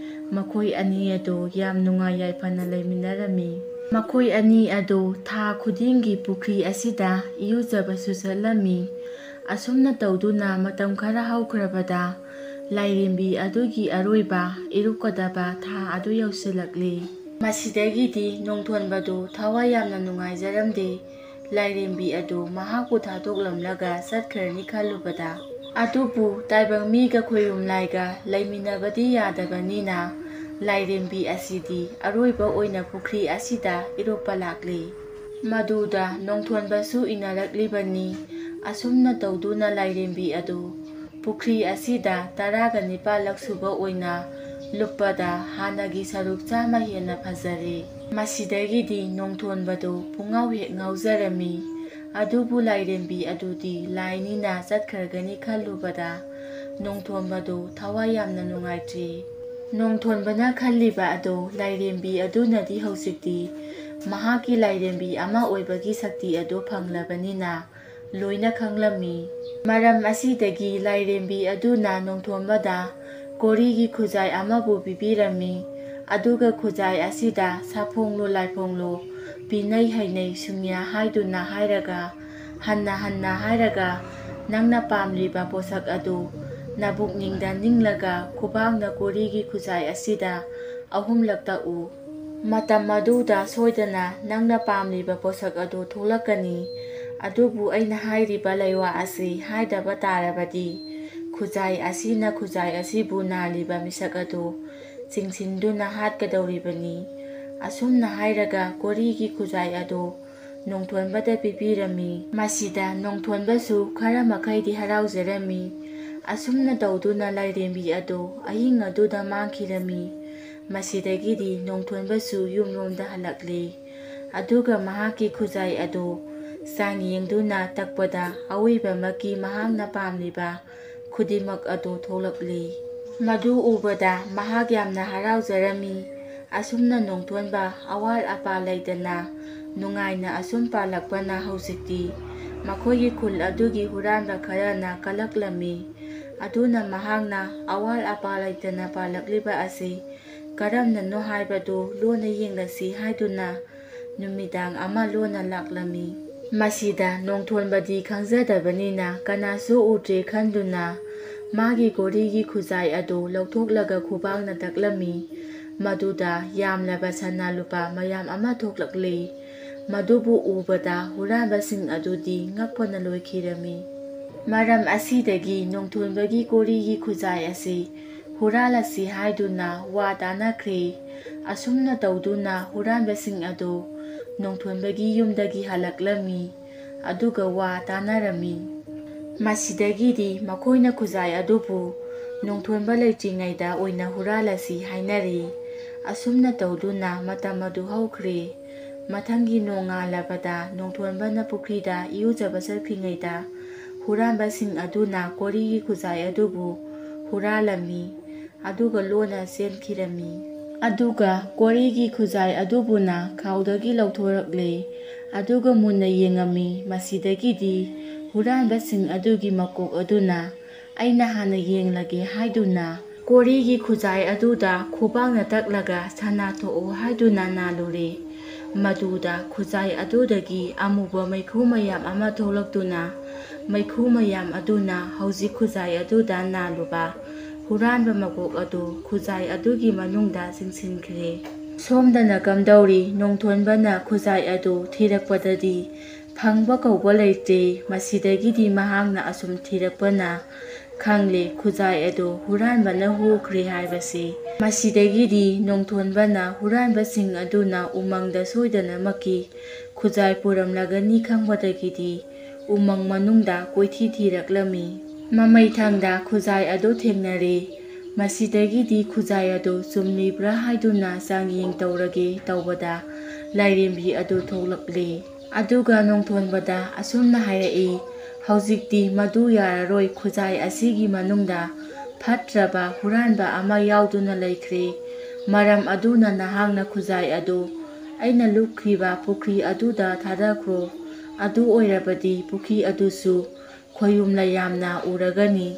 ꯃꯈꯣꯏ ꯑꯅꯤ ꯑꯗꯨ ꯌꯥꯝ ꯅꯨꯡꯉꯥꯏ ꯌꯥꯏꯐꯅ ꯂꯩꯃꯤꯟꯅꯔꯝꯃꯤ꯫ ꯃꯈꯣꯏ ꯑꯅꯤ ꯑꯗꯨ ꯊꯥ ꯈꯨꯗꯤꯡꯒꯤ ꯄꯨꯈ꯭ꯔꯤ ꯑꯁꯤꯗ ꯏꯔꯨꯖꯕꯁꯨ ꯆꯠꯂꯝꯃꯤ꯫ ꯑꯁꯨꯝꯅ ꯇꯧꯗꯨꯅ ꯃꯇꯝ ꯈꯔ ꯍꯧꯈ꯭ꯔꯕꯗ ꯂꯥꯏꯔꯦꯝꯕꯤ ꯑꯗꯨꯒꯤ ꯑꯔꯣꯏꯕ ꯏꯔꯨꯞꯀꯗꯕ ꯊꯥ ꯑꯗꯨ ꯌꯧꯁꯤꯜꯂꯛꯂꯤ꯫ ꯃꯁꯤꯗꯒꯤꯗꯤ ꯅꯣꯡꯊꯣꯟꯕꯗꯨ ꯊꯋꯥꯏ ꯌꯥꯝꯅ ꯅꯨꯡꯉꯥꯏꯖꯔꯝꯗꯦ꯫ ꯂꯥꯏꯔꯦꯝꯕꯤ ꯑꯗꯨ ꯃꯍꯥꯛꯄꯨ ꯊꯥꯗꯣꯛꯂꯝꯂꯒ ꯆꯠꯈ꯭ꯔꯅꯤ ꯈꯜꯂꯨꯕꯗ꯫ ꯑꯗꯨꯕꯨ ꯇꯥꯏꯕꯪ ꯃꯤꯒ ꯈꯣꯏꯔꯨꯝ ꯂꯥꯏꯒ ꯂꯩꯃꯤꯟꯅꯕꯗꯤ ꯌꯥꯗꯕꯅꯤꯅ ꯂꯥꯏꯔꯦꯝꯕꯤ ꯑꯁꯤꯗꯤ ꯑꯔꯣꯏꯕ ꯑꯣꯏꯅ ꯄꯨꯈ꯭ꯔꯤ ꯑꯁꯤꯗ ꯏꯔꯣꯞꯄ ꯂꯥꯛꯂꯤ꯫ ꯃꯗꯨꯗ ꯅꯣꯡꯊꯣꯟꯕꯁꯨ ꯏꯟꯅꯔꯛꯂꯤꯕꯅꯤ꯫ ꯑꯁꯨꯝꯅ ꯇꯧꯗꯨꯅ ꯂꯥꯏꯔꯦꯝꯕꯤ ꯑꯗꯨ ꯄꯨꯈ꯭ꯔꯤ ꯑꯁꯤꯗ ꯇꯔꯥꯒ ꯅꯤꯄꯥꯜꯂꯛ ꯁꯨꯕ ꯑꯣꯏꯅ ꯂꯨꯞꯄꯗ ꯍꯥꯟꯅꯒꯤ ꯁꯔꯨꯛ ꯆꯥꯝꯃ ꯍꯦꯟꯅ ꯐꯖꯔꯦ꯫ ꯃꯁꯤꯗꯒꯤꯗꯤ ꯅꯣꯡꯊꯣꯟꯕꯗꯨ ꯄꯨꯡꯉꯥꯎ ꯍꯦꯛ ꯉꯥꯎꯖꯔꯝꯃꯤ꯫ ꯑꯗꯨꯕꯨ ꯂꯥꯏꯔꯦꯝꯕꯤ ꯑꯗꯨꯗꯤ ꯂꯥꯏꯅꯤꯅ ꯆꯠꯈ꯭ꯔꯒꯅꯤ ꯈꯜꯂꯨꯕꯗ ꯅꯣꯡꯊꯣꯟꯕꯗꯨ ꯊꯋꯥꯏ ꯌꯥꯝꯅ ꯅꯨꯡꯉꯥꯏꯇ꯭ꯔꯤ꯫ ꯅꯣꯡꯊꯣꯟꯕꯅ ꯈꯜꯂꯤꯕ ꯑꯗꯨ ꯂꯥꯏꯔꯦꯝꯕꯤ ꯑꯗꯨꯅꯗꯤ ꯍꯧꯖꯤꯛꯇꯤ ꯃꯍꯥꯛꯀꯤ ꯂꯥꯏꯔꯦꯝꯕꯤ ꯑꯃ ꯑꯣꯏꯕꯒꯤ ꯁꯛꯇꯤ ꯑꯗꯨ ꯐꯪꯂꯕꯅꯤꯅ ꯂꯣꯏꯅ ꯈꯪꯂꯝꯃꯤ꯫ ꯃꯔꯝ ꯑꯁꯤꯗꯒꯤ ꯂꯥꯏꯔꯦꯝꯕꯤ ꯑꯗꯨꯅ ꯅꯣꯡꯊꯣꯟꯕꯗ ꯀꯣꯔꯤꯒꯤ ꯈꯨꯖꯥꯏ ꯑꯃꯕꯨ ꯄꯤꯕꯤꯔꯝꯃꯤ꯫ ꯑꯗꯨꯒ ꯈꯨꯖꯥꯏ ꯑꯁꯤꯗ ꯁꯥꯐꯣꯡꯂꯨ ꯂꯥꯏꯐꯣꯡꯂꯨ ꯄꯤꯅꯩ ꯍꯩꯅꯩ ꯁꯨꯝꯌꯥ ꯍꯥꯏꯗꯨꯅ ꯍꯥꯏꯔꯒ, ꯍꯟꯅ ꯍꯟꯅ ꯍꯥꯏꯔꯒ, ꯅꯪꯅ ꯄꯥꯝꯂꯤꯕ ꯄꯣꯠꯁꯛ ꯑꯗꯨ ꯅꯕꯨꯛꯅꯤꯡꯗ ꯅꯤꯡꯂꯒ ꯈꯨꯕꯥꯛꯅ ꯀꯣꯔꯤꯒꯤ ꯈꯨꯖꯥꯏ ꯑꯁꯤꯗ ꯑꯍꯨꯝꯂꯛ ꯇꯛꯎ꯫ ꯃꯇꯝ ꯑꯗꯨꯗ ꯁꯣꯏꯗꯅ ꯅꯪꯅ ꯄꯥꯝꯂꯤꯕ ꯄꯣꯠꯁꯛ ꯑꯗꯨ ꯊꯣꯛꯂꯛꯀꯅꯤ꯫ ꯑꯗꯨꯕꯨ ꯑꯩꯅ ꯍꯥꯏꯔꯤꯕ ꯂꯩꯋꯥ ꯑꯁꯤ ꯍꯥꯏꯗꯕ ꯇꯥꯔꯕꯗꯤ, ꯈꯨꯖꯥꯏ ꯑꯁꯤꯅ ꯈꯨꯖꯥꯏ ꯑꯁꯤꯕꯨ ꯅꯥꯜꯂꯤꯕ ꯃꯤꯁꯛ ꯑꯗꯨ ꯆꯤꯡꯁꯤꯟꯗꯨꯅ ꯍꯥꯠꯀꯗꯧꯔꯤꯕꯅꯤ꯫ ꯑꯁꯨꯝꯅ ꯍꯥꯏꯔꯒ ꯀꯣꯔꯤꯒꯤ ꯈꯨꯖꯥꯏ ꯑꯗꯨ ꯅꯣꯡꯊꯣꯟꯕꯗ ꯄꯤꯕꯤꯔꯝꯃꯤ꯫ ꯃꯁꯤꯗ ꯅꯣꯡꯊꯣꯟꯕꯁꯨ ꯈꯔ ꯃꯈꯩꯗꯤ ꯍꯔꯥꯎꯖꯔꯝꯃꯤ꯫ ꯑꯁꯨꯝꯅ ꯇꯧꯗꯨꯅ ꯂꯥꯏꯔꯦꯝꯕꯤ ꯑꯗꯨ ꯑꯍꯤꯡ ꯑꯗꯨꯗ ꯃꯥꯡꯈꯤꯔꯝꯃꯤ꯫ ꯃꯁꯤꯗꯒꯤꯗꯤ ꯅꯣꯡꯊꯣꯟꯕꯁꯨ ꯌꯨꯝꯂꯣꯝꯗ ꯍꯜꯂꯛꯂꯤ꯫ ꯑꯗꯨꯒ ꯃꯍꯥꯛꯀꯤ ꯈꯨꯖꯥꯏ ꯑꯗꯨ ꯆꯥꯡꯌꯦꯡꯗꯨꯅ ꯇꯛꯄꯗ ꯑꯋꯣꯏꯕꯃꯛꯀꯤ ꯃꯍꯥꯛꯅ ꯄꯥꯝꯂꯤꯕ ꯈꯨꯗꯤꯡꯃꯛ ꯑꯗꯨ ꯊꯣꯛꯂꯛꯂꯤ꯫ ꯃꯗꯨ ꯎꯕꯗ ꯃꯍꯥꯛ ꯌꯥꯝꯅ ꯍꯔꯥꯎꯖꯔꯝꯃꯤ꯫ ꯑꯁꯨꯝꯅ ꯅꯣꯡꯊꯣꯟꯕ ꯑꯋꯥꯠ ꯑꯄꯥ ꯂꯩꯇꯅ ꯅꯨꯡꯉꯥꯏꯅ ꯑꯁꯨꯝ ꯄꯥꯜꯂꯛꯄꯅ ꯍꯧꯖꯤꯛꯇꯤ ꯃꯈꯣꯏꯒꯤ ꯈꯨꯜ ꯑꯗꯨꯒꯤ ꯍꯨꯔꯥꯟꯕ ꯈꯔꯅ ꯀꯜꯂꯛꯂꯝꯃꯤ꯫ ꯑꯗꯨꯅ ꯃꯍꯥꯛꯅ ꯑꯋꯥꯠ ꯑꯄꯥ ꯂꯩꯇꯅ ꯄꯥꯜꯂꯛꯂꯤꯕ ꯑꯁꯤ ꯀꯔꯝꯅꯅꯣ ꯍꯥꯏꯕꯗꯨ ꯂꯣꯟꯅ ꯌꯦꯡꯂꯁꯤ ꯍꯥꯏꯗꯨꯅ ꯅꯨꯃꯤꯗꯥꯡ ꯑꯃ ꯂꯣꯟꯅ ꯂꯥꯛꯂꯝꯃꯤ꯫ ꯃꯁꯤꯗ ꯅꯣꯡꯊꯣꯟꯕꯗꯤ ꯈꯪꯖꯗꯕꯅꯤꯅ ꯀꯅꯥꯁꯨ ꯎꯗ꯭ꯔꯦ ꯈꯟꯗꯨꯅ ꯃꯥꯒꯤ ꯀꯣꯔꯤꯒꯤ ꯈꯨꯖꯥꯏ ꯑꯗꯨ ꯂꯧꯊꯣꯛꯂꯒ ꯈꯨꯕꯥꯛꯅ ꯇꯛꯂꯝꯃꯤ꯫ ꯃꯗꯨꯗ ꯌꯥꯝꯂꯕ ꯁꯅꯥ ꯂꯨꯄꯥ ꯃꯌꯥꯝ ꯑꯃ ꯊꯣꯛꯂꯛꯂꯤ꯫ ꯃꯗꯨꯕꯨ ꯎꯕꯗ ꯍꯨꯔꯥꯟꯕꯁꯤꯡ ꯑꯗꯨꯗꯤ ꯉꯛꯄꯅ ꯂꯣꯏꯈꯤꯔꯝꯃꯤ꯫ ꯃꯔꯝ ꯑꯁꯤꯗꯒꯤ ꯅꯣꯡꯊꯣꯟꯕꯒꯤ ꯀꯣꯔꯤꯒꯤ ꯈꯨꯖꯥꯏ ꯑꯁꯤ ꯍꯨꯔꯥꯜꯂꯁꯤ ꯍꯥꯏꯗꯨꯅ ꯋꯥ ꯇꯥꯅꯈ꯭ꯔꯦ꯫ ꯑꯁꯨꯝꯅ ꯇꯧꯗꯨꯅ ꯍꯨꯔꯥꯟꯕꯁꯤꯡ ꯑꯗꯨ ꯅꯣꯡꯊꯣꯟꯕꯒꯤ ꯌꯨꯝꯗꯒꯤ ꯍꯜꯂꯛꯂꯝꯃꯤ꯫ ꯑꯗꯨꯒ ꯋꯥ ꯇꯥꯅꯔꯝꯃꯤ꯫ ꯃꯁꯤꯗꯒꯤꯗꯤ ꯃꯈꯣꯏꯅ ꯈꯨꯖꯥꯏ ꯑꯗꯨꯕꯨ ꯅꯣꯡꯊꯣꯟꯕ ꯂꯩꯇ꯭ꯔꯤꯉꯩꯗ ꯑꯣꯏꯅ ꯍꯨꯔꯥꯜꯂꯁꯤ ꯍꯥꯏꯅꯔꯦ꯫ ꯑꯁꯨꯝꯅ ꯇꯧꯗꯨꯅ ꯃꯇꯝ ꯑꯗꯨ ꯍꯧꯈ꯭ꯔꯦ꯫ ꯃꯊꯪꯒꯤ ꯅꯣꯡꯉꯥꯜꯂꯕꯗ ꯅꯣꯡꯊꯣꯟꯕꯅ ꯄꯨꯈ꯭ꯔꯤꯗ ꯏꯔꯨꯖꯕ ꯆꯠꯈ꯭ꯔꯤꯉꯩꯗ ꯍꯨꯔꯥꯟꯕꯁꯤꯡ ꯑꯗꯨꯅ ꯀꯣꯔꯤꯒꯤ ꯈꯨꯖꯥꯏ ꯑꯗꯨꯕꯨ ꯍꯨꯔꯥꯜꯂꯝꯃꯤ꯫ ꯑꯗꯨꯒ ꯂꯣꯟꯅ ꯆꯦꯟꯈꯤꯔꯝꯃꯤ꯫ ꯑꯗꯨꯒ ꯀꯣꯔꯤꯒꯤ ꯈꯨꯖꯥꯏ ꯑꯗꯨꯕꯨꯅ ꯈꯥꯎꯗꯒꯤ ꯂꯧꯊꯣꯔꯛꯂꯦ꯫ ꯑꯗꯨꯒ ꯃꯨꯟꯅ ꯌꯦꯡꯉꯝꯃꯤ꯫ ꯃꯁꯤꯗꯒꯤꯗꯤ ꯍꯨꯔꯥꯟꯕꯁꯤꯡ ꯑꯗꯨꯒꯤ ꯃꯀꯣꯛ ꯑꯗꯨꯅ "ꯑꯩꯅ ꯍꯥꯟꯅ ꯌꯦꯡꯂꯒꯦ" ꯍꯥꯏꯗꯨꯅ ꯀꯣꯔꯤꯒꯤ ꯈꯨꯖꯥꯏ ꯑꯗꯨꯗ ꯈꯨꯕꯥꯛꯅ ꯇꯛꯂꯒ "ꯁꯅꯥ ꯊꯣꯛꯎ" ꯍꯥꯏꯗꯨꯅ ꯅꯥꯜꯂꯨꯔꯦ꯫ ꯃꯗꯨꯗ ꯈꯨꯖꯥꯏ ꯑꯗꯨꯗꯒꯤ ꯑꯃꯨꯕ ꯃꯩꯈꯨ ꯃꯌꯥꯝ ꯑꯃ ꯊꯣꯛꯂꯛꯇꯨꯅ, ꯃꯩꯈꯨ ꯃꯌꯥꯝ ꯑꯗꯨꯅ ꯍꯧꯖꯤꯛ ꯈꯨꯖꯥꯏ ꯑꯗꯨꯗ ꯅꯥꯜꯂꯨꯕ ꯍꯨꯔꯥꯟꯕ ꯃꯀꯣꯛ ꯑꯗꯨ ꯈꯨꯖꯥꯏ ꯑꯗꯨꯒꯤ ꯃꯅꯨꯡꯗ ꯆꯤꯡꯁꯤꯟꯈ꯭ꯔꯦ꯫ ꯁꯣꯝꯗꯅ ꯀꯝꯗꯧꯔꯤ? ꯅꯣꯡꯊꯣꯟꯕꯅ ꯈꯨꯖꯥꯏ ꯑꯗꯨ ꯊꯤꯔꯛꯄꯗꯗꯤ ꯐꯪꯕ ꯀꯧꯕ ꯂꯩꯇ꯭ꯔꯦ꯫ ꯃꯁꯤꯗꯒꯤꯗꯤ ꯃꯍꯥꯛꯅ ꯑꯁꯨꯝ ꯊꯤꯔꯛꯄꯅ ꯈꯪꯂꯦ, ꯈꯨꯖꯥꯏ ꯑꯗꯨ ꯍꯨꯔꯥꯟꯕꯅ ꯍꯨꯈ꯭ꯔꯦ ꯍꯥꯏꯕꯁꯤ꯫ ꯃꯁꯤꯗꯒꯤꯗꯤ ꯅꯣꯡꯊꯣꯟꯕꯅ ꯍꯨꯔꯥꯟꯕꯁꯤꯡ ꯑꯗꯨꯅ ꯎꯃꯪꯗ ꯁꯣꯏꯗꯅꯃꯛꯀꯤ ꯈꯨꯖꯥꯏ ꯄꯨꯔꯝꯂꯒꯅꯤ ꯈꯪꯕꯗꯒꯤꯗꯤ ꯎꯃꯪ ꯃꯅꯨꯡꯗ ꯀꯣꯏꯊꯤ ꯊꯤꯔꯛꯂꯝꯃꯤ꯫ ꯃꯃꯩꯊꯪꯗ ꯈꯨꯖꯥꯏ ꯑꯗꯨ ꯊꯦꯡꯅꯔꯦ꯫ ꯃꯁꯤꯗꯒꯤꯗꯤ ꯈꯨꯖꯥꯏ ꯑꯗꯨ ꯆꯨꯝꯂꯤꯕ꯭ꯔꯥ ꯍꯥꯏꯗꯨꯅ ꯆꯥꯡꯌꯦꯡ ꯇꯧꯔꯒꯦ ꯇꯧꯕꯗ ꯂꯥꯏꯔꯦꯝꯕꯤ ꯑꯗꯨ ꯊꯣꯛꯂꯛꯂꯦ꯫ ꯑꯗꯨꯒ ꯅꯣꯡꯊꯣꯟꯕꯗ ꯑꯁꯨꯝꯅ ꯍꯥꯏꯔꯛꯏ, "ꯍꯧꯖꯤꯛꯇꯤ ꯃꯗꯨ ꯌꯥꯔꯔꯣꯏ, ꯈꯨꯖꯥꯏ ꯑꯁꯤꯒꯤ ꯃꯅꯨꯡꯗ ꯐꯠꯇ꯭ꯔꯕ ꯍꯨꯔꯥꯟꯕ ꯑꯃ ꯌꯥꯎꯗꯨꯅ ꯂꯩꯈ꯭ꯔꯦ꯫ ꯃꯔꯝ ꯑꯗꯨꯅ ꯅꯍꯥꯛꯅ ꯈꯨꯖꯥꯏ ꯑꯗꯨ ꯑꯩꯅ ꯂꯨꯞꯈ꯭ꯔꯤꯕ ꯄꯨꯈ꯭ꯔꯤ ꯑꯗꯨꯗ ꯊꯥꯗꯈ꯭ꯔꯣ꯫ ꯑꯗꯨ ꯑꯣꯏꯔꯕꯗꯤ ꯄꯨꯈ꯭ꯔꯤ ꯑꯗꯨꯁꯨ ꯈꯣꯌꯨꯝ ꯂꯩꯌꯥꯝꯅ ꯎꯔꯒꯅꯤ꯫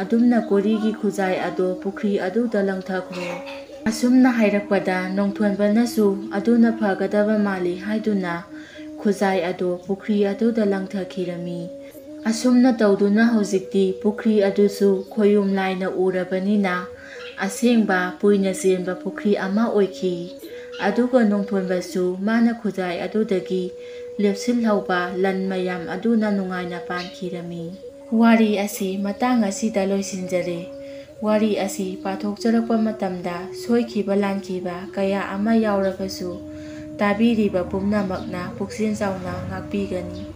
ꯑꯗꯨꯝꯅ ꯀꯣꯔꯤꯒꯤ ꯈꯨꯖꯥꯏ ꯑꯗꯨ ꯄꯨꯈ꯭ꯔꯤ ꯑꯗꯨꯗ ꯂꯪꯊꯈ꯭ꯔꯣ"꯫ ꯑꯁꯨꯝꯅ ꯍꯥꯏꯔꯛꯄꯗ ꯅꯣꯡꯊꯣꯟꯕꯅꯁꯨ ꯑꯗꯨꯅ ꯐꯒꯗꯕ ꯃꯥꯜꯂꯤ ꯍꯥꯏꯗꯨꯅ ꯈꯨꯖꯥꯏ ꯑꯗꯨ ꯄꯨꯈ꯭ꯔꯤ ꯑꯗꯨꯗ ꯂꯪꯊꯈꯤꯔꯝꯃꯤ꯫ ꯑꯁꯨꯝꯅ ꯇꯧꯗꯨꯅ ꯍꯧꯖꯤꯛꯇꯤ ꯄꯨꯈ꯭ꯔꯤ ꯑꯗꯨꯁꯨ ꯈꯣꯌꯨꯝ ꯂꯥꯏꯅ ꯎꯔꯕꯅꯤꯅ ꯑꯁꯦꯡꯕ ꯄꯨꯏꯅ ꯆꯦꯟꯕ ꯄꯨꯈ꯭ꯔꯤ ꯑꯃ ꯑꯣꯏꯈꯤ꯫ ꯑꯗꯨꯒ ꯅꯣꯡꯊꯣꯟꯕꯁꯨ ꯃꯥꯅ ꯈꯨꯖꯥꯏ ꯑꯗꯨꯗꯒꯤ ꯂꯦꯞꯁꯤꯜꯍꯧꯕ ꯂꯟ ꯃꯌꯥꯝ ꯑꯗꯨꯅ ꯅꯨꯡꯉꯥꯏꯅ ꯄꯥꯟꯈꯤꯔꯝꯃꯤ꯫ ꯋꯥꯔꯤ ꯑꯁꯤ ꯃꯇꯥꯡ ꯑꯁꯤꯗ ꯂꯣꯏꯁꯤꯟꯖꯔꯦ꯫ ꯋꯥꯔꯤ ꯑꯁꯤ ꯄꯥꯊꯣꯛꯆꯔꯛꯄ ꯃꯇꯝꯗ ꯁꯣꯏꯈꯤꯕ ꯂꯥꯟꯈꯤꯕ ꯀꯌꯥ ꯑꯃ ꯌꯥꯎꯔꯕꯁꯨ, ꯇꯥꯕꯤꯔꯤꯕ ꯄꯨꯝꯅꯃꯛꯅ ꯄꯨꯛꯆꯦꯜ ꯆꯥꯎꯅ ꯉꯥꯛꯄꯤꯒꯅꯤ꯫